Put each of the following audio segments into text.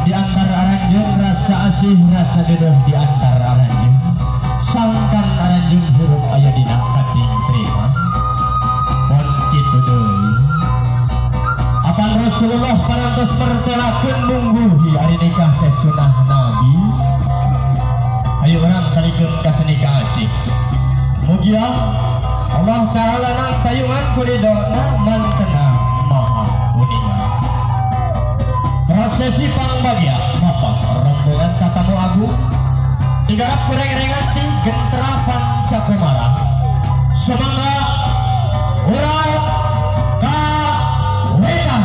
di antar aranjeun, rasa asih rasa deudeuh di antar aranjeun. Sangkan aranjeun hirup aya dina kating terima. Pon kitu deui. Apan Rasulullah parantos mertelakeun mungguhi ari nikah teh sunah Nabi. Ayo urang talikeun ka seni kaasih. Mugia Allah Ta'ala nang tayungan kuridona mantena maha uninga. Prosesi pangbagia mapah rombongan tatamu agung digarap kureng-rengan ti gentra pancakumara. Sumangga urang kawitan.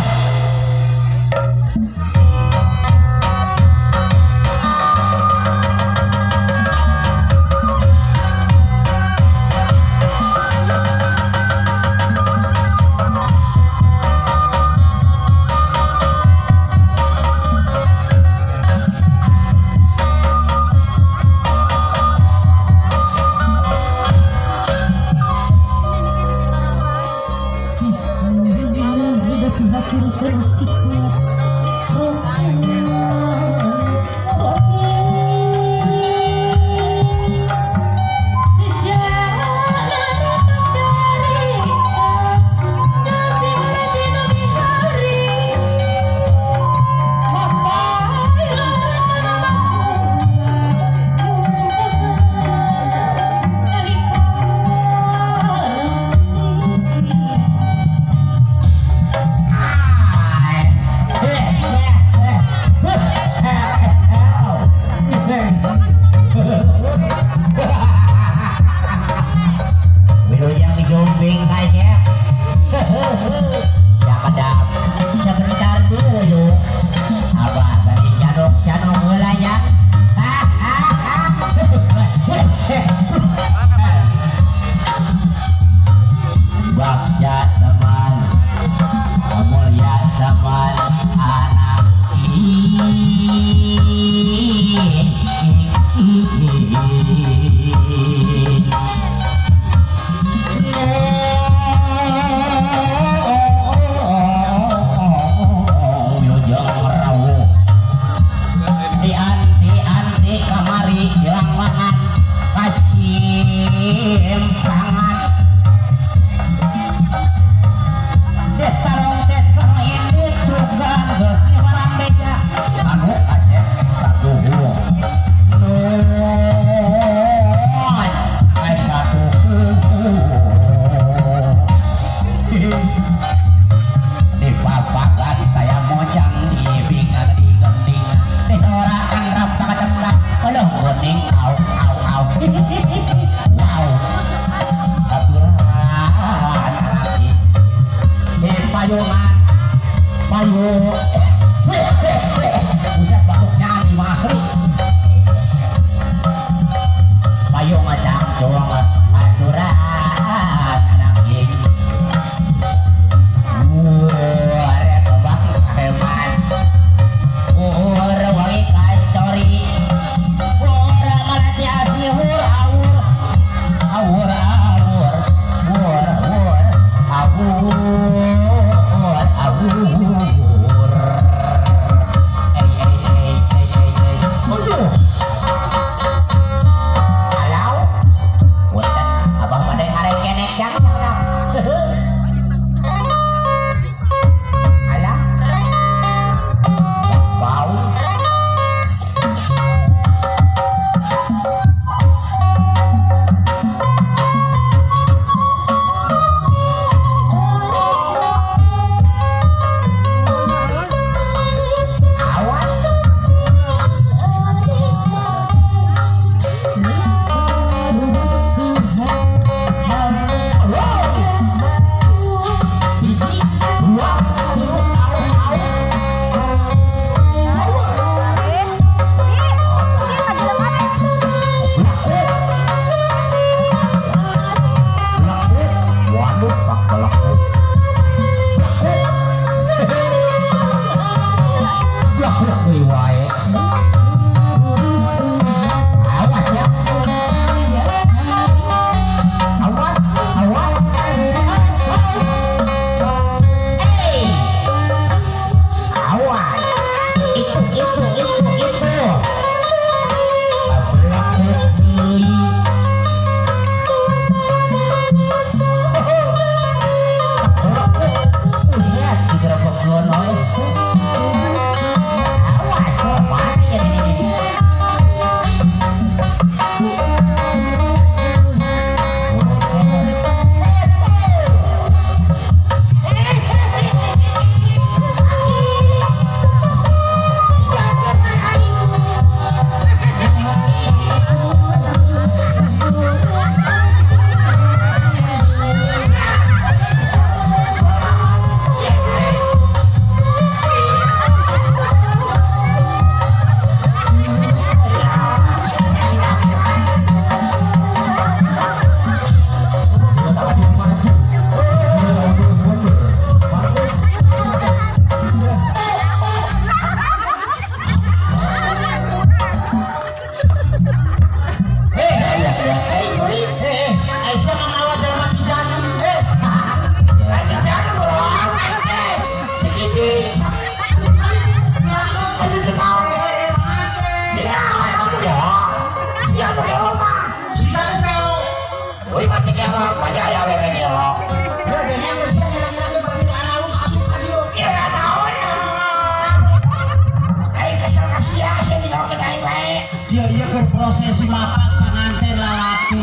keur prosesi mapak panganten lalaki.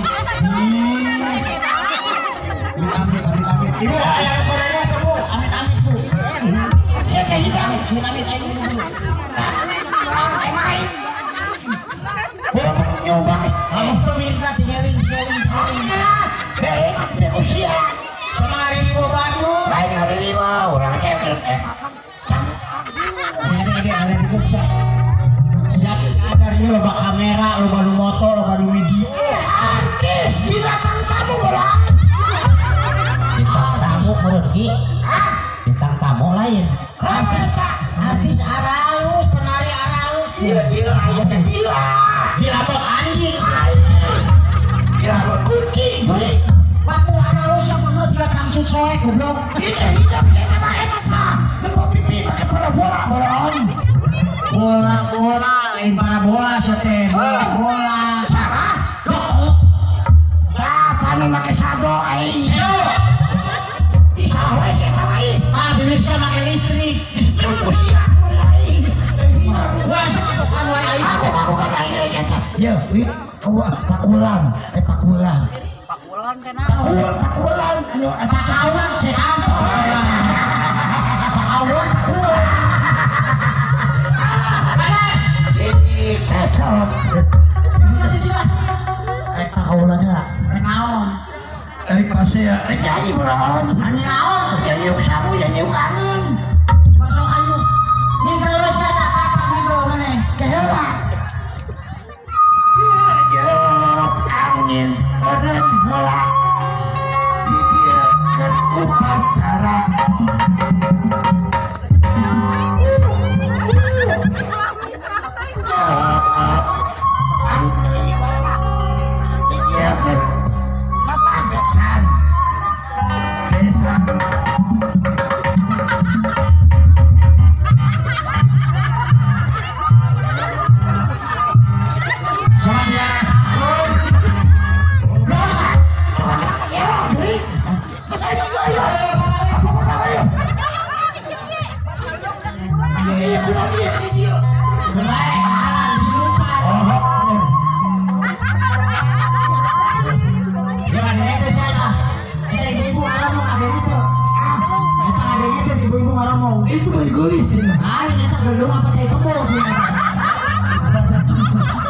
Amit amit amit. Ibu aya korena teh Bu, amit amit Bu. Amit amit aing dulu. Nyoba. Kamu pemirsa tinggalin tinggalin tinggalin. Usia. Sama hari Riwo Bandung. Lain hari Riwo, orang cewek. Ini ada di kursa. Siap ada ini loba kamera, loba nu moto, loba nu video. Artis binatang tamu bola. Bintang tamu menurut Ki. Bintang tamu lain. Artis artis aralus, penari aralus. Gila gila ayah gila. Dilapot anjing. Dilapot kucing. Waktu aralus yang penuh juga cangcut soek goblok. Ini hidup saya nama enak mah. Nempo pipi pakai bola bola. Bola bola lain parabola sote. Bola bola. Salah. Dokok. Lah panu make sado aing. Ih salah wae saya sama aing. Ah bibir saya make listrik. Wah bukan wae aing. Aku kan aing eta. Ya, pakulan, pakulan. Pakulan teh naon? Pakulan, anu pakawan setan. Pakawan pakulan. Ini kecot. Sila. Rek pakulan heula. Rek naon? Rek pasti ya, rek nyanyi beraon. Nyanyi naon? Nyanyi samu, nyanyi kangen. Masuk ayu. Ninggal we sia apa gitu maneh. Keheula. Angin eren heula. Di dieu keur upacara. Itu bergurih. Ah, ini tak gelung apa teh kebo.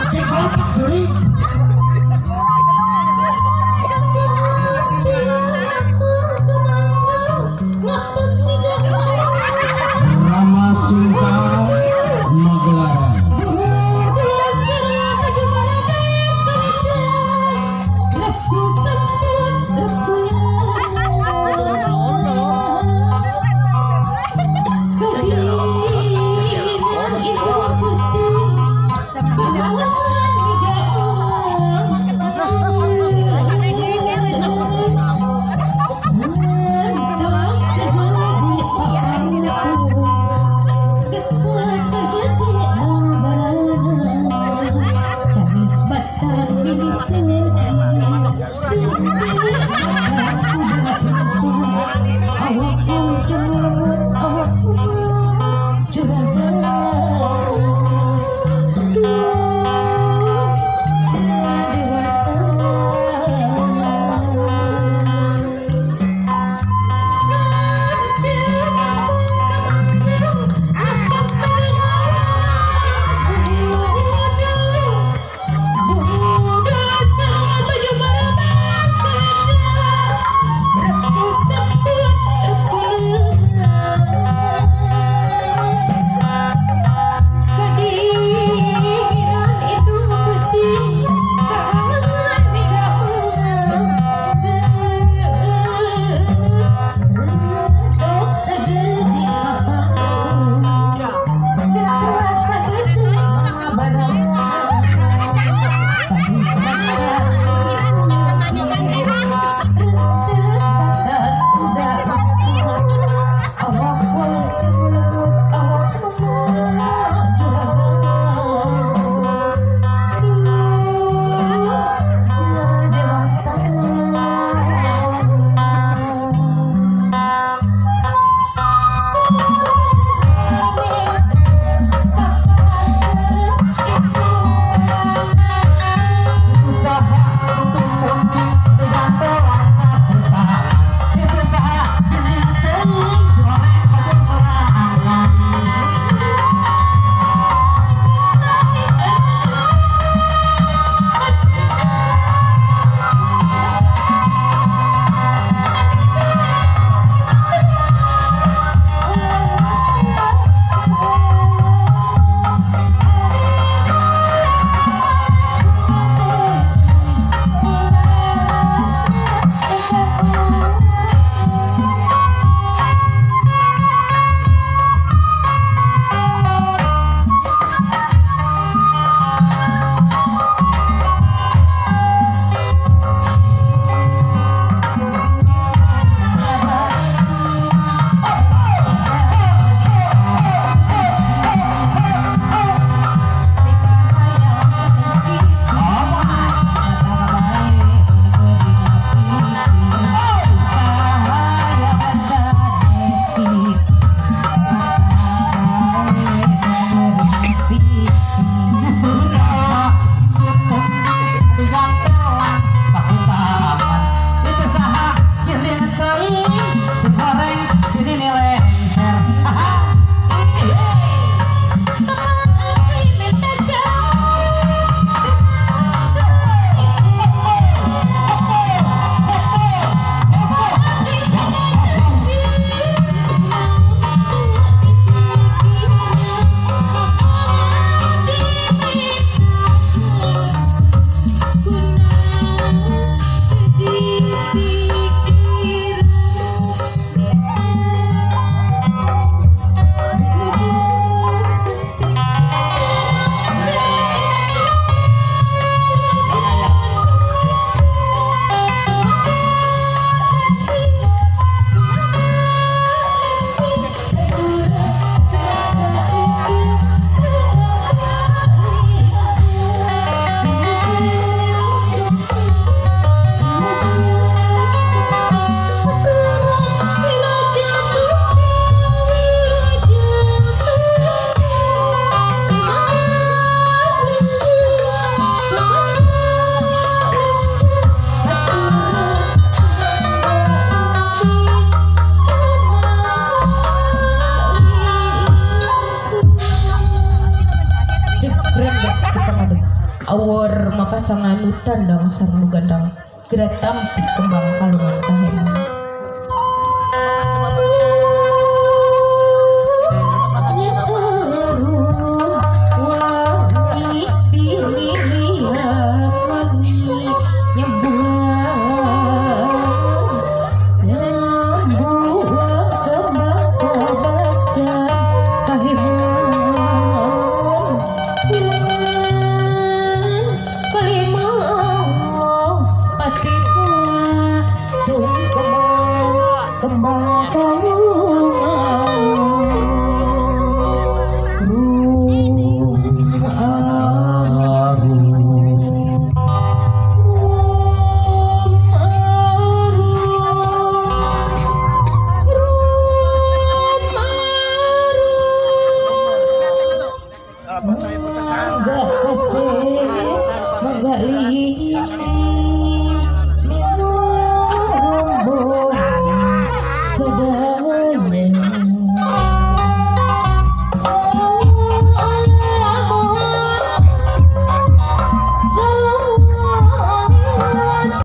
Cek otak gurih. Rama Sungka Magelaran. Thank you. Deg rendet awor mapasangan tandang sareng gandang gerak tampi kembang kalungan kaheman.